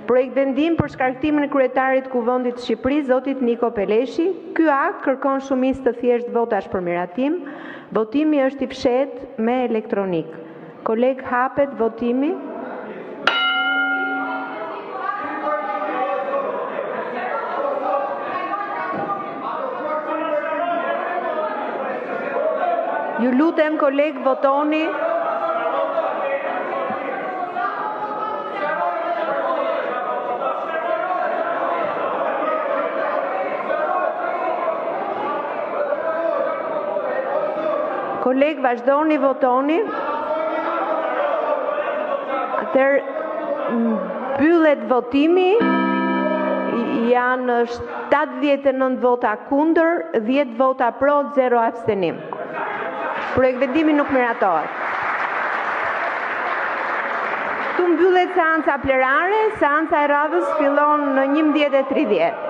Projektvendim “Për shkarkimin e Kryetarit të Kuvendit të Shqipërisë, zotit Niko Peleshi”. Ky akt kërkon shumicë të thjeshtë votash për miratim. Votimi është i fshehtë, me elektronikë. Kolegë, hapet votimi. Ju lutem, kolegë, votoni! Kolegë, vazhdoni votoni! Atëherë, mbyllet votimi. Janë 79 vota kundër, 10 vota pro, asnjë abstenim. Projektvendimi nuk miratohet. Këtu mbyllet seanca plenare. Seanca e radhës fillon në 11:30.